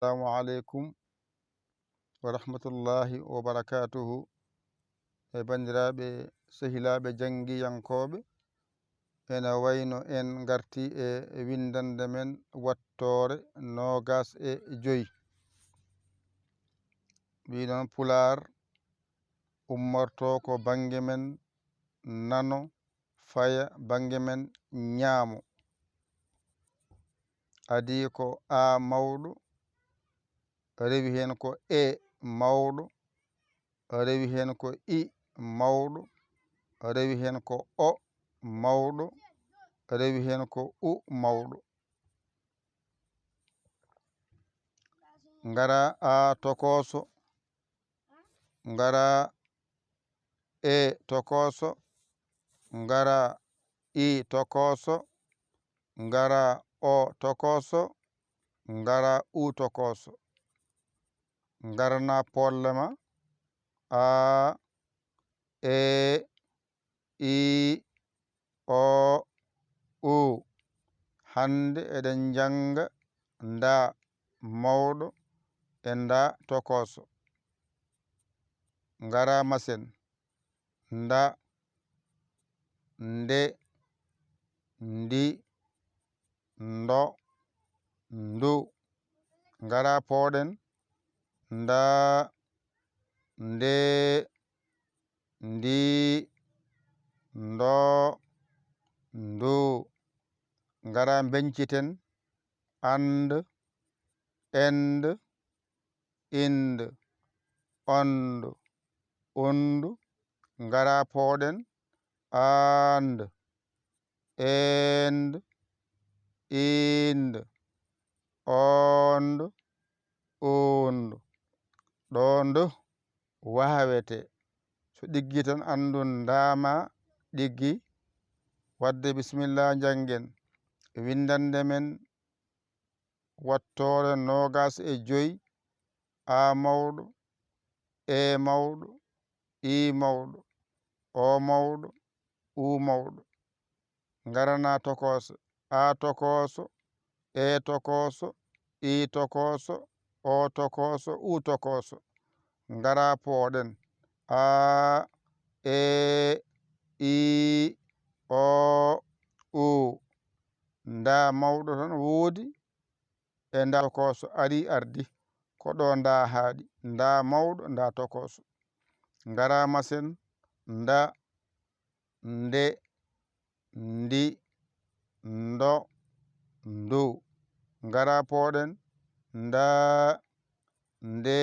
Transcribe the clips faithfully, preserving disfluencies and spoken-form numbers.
Assalamu aleykum wa rahmatullahi wa barakatuhu. E banndiraaɓe, sehilaaɓe janngiyankooɓe, ene wayno en ngarti e winndannde men wattoore noogas e joy. Wi noon Pulaar ummorto ko bannge men nano, faya bannge men ñaamo. Adii ko A mawɗo, rewi heen ko E mawɗo, rewi heen ko I mawɗo, rewi heen ko O mawɗo, rewi heen ko U mawɗo. Ngara A tokooso, ngara E tokooso, ngara I tokooso, ngara O tokooso, ngara U tokooso. Ngarana pooɗle ma, A, E, I, O, U. Hannde eɗen njannga nda mawɗo e nda tokooso. Ngara ma sen. Nda, nde, ndi, ndo, ndu. Ngara pooɗen. Nda, nde, ndi, ndo, ndu. Ngara mbeñciten. And, end, ind, ond, und. Ngara pooɗen. And, end, ind, ond, und. Ɗo ndu waawete. So ɗiggi tan, anndun ndaama ɗiggi. Wadde bisimilla, njanngen winndannde men wattoore noogas e joy, A mawɗo, E mawɗo, I mawɗo, O mawɗo, U mawɗo. Ngarana tokooso. A tokooso, E tokooso, I tokooso, O tokooso, U tokooso. Ngara pooɗen. A, E, I, O, U. Nda mawɗo tan woodi, e nda tokooso ari ardi. Ko ɗo nda haaɗi. Nda mawɗo, nda tokooso. Ngara ma sen. Nda, nde, ndi, ndo, ndu. Ngara pooɗen. Nda, nde,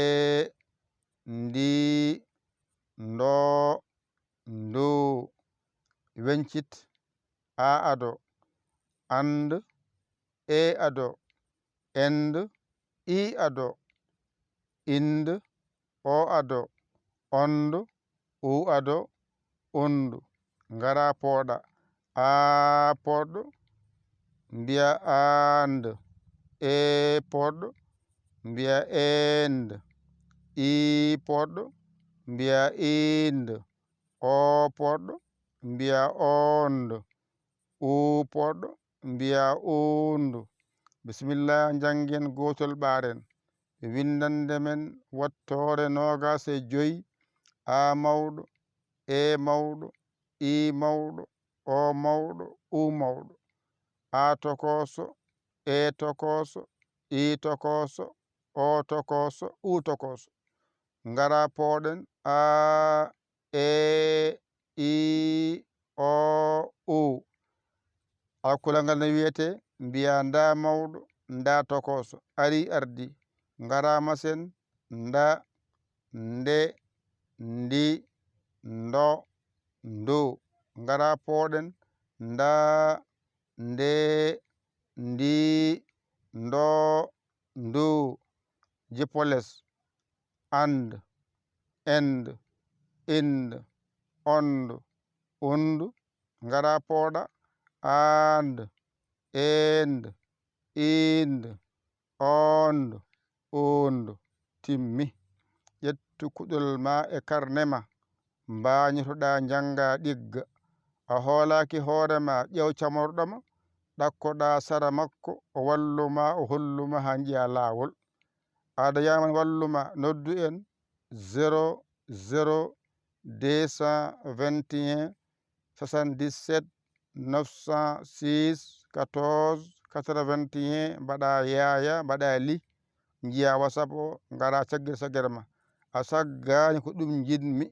ndi, ndo, ndu. Weñcit. A ado. And, E ado. End, I ado. Ind, O ado. Ond, U ado, und. Ngara pooɗa. A pooɗɗo, mbiya and. E pooɗɗo, mbiya end. I pooɗɗo, mbiya ind. O pooɗɗo, mbiya ond. U pooɗɗo, mbiya und. Bisimilla, njanngen gootol ɓaaren. Winndannde men wattoore noogas e joy, A mawɗo, E mawɗo, I mawɗo, O mawɗo, U mawɗo. A tokooso, E tokooso, I tokooso, O tokooso, U tokooso. Ngara pooɗen. A, E, I, O, U. Alkulal ngal no wiyetee, mbiya nda mawɗo, nda tokooso, ari ardi. Ngara ma sen. Nda, nde, ndi, ndo, ndu. Ngara pooɗen. Nda, nde, ndi, ndo, ndu. Jippo les. And, end, ind, ond, und. Ngara pooɗa. And, end, ind, ond, und. Timmi. Ƴettu kuɗol ma e karne ma. Mbaañotoɗaa, njanngaa, ɗigga. A hoolaaki hoore ma, ƴeew camorɗo ma, ɗakkoɗaa sara makko, o wallu ma, o hollu ma haa njiyaa laawol. Aada Yaaman wallu ma, noddu en zéro zéro deux cent vingt et un soixante-dix-sept neuf cent six quatorze quatre-vingt-un, mbaɗa Yaaya, mbaɗa Li, njiya WhatsApp o, ngara caggere caggere ma. A saggaani, ko ɗum njiɗmi.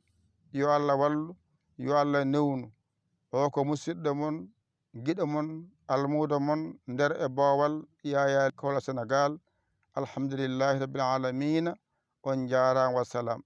Yo Allah wallu, yo Allah newnu. O ko musidɗo mon, giɗo mon, almuudo mon, nder e boowal, Yaaya Kawla Senegaal. Alhamdulillahi Rabbil Aalamiina. On njaaraama, wassalam.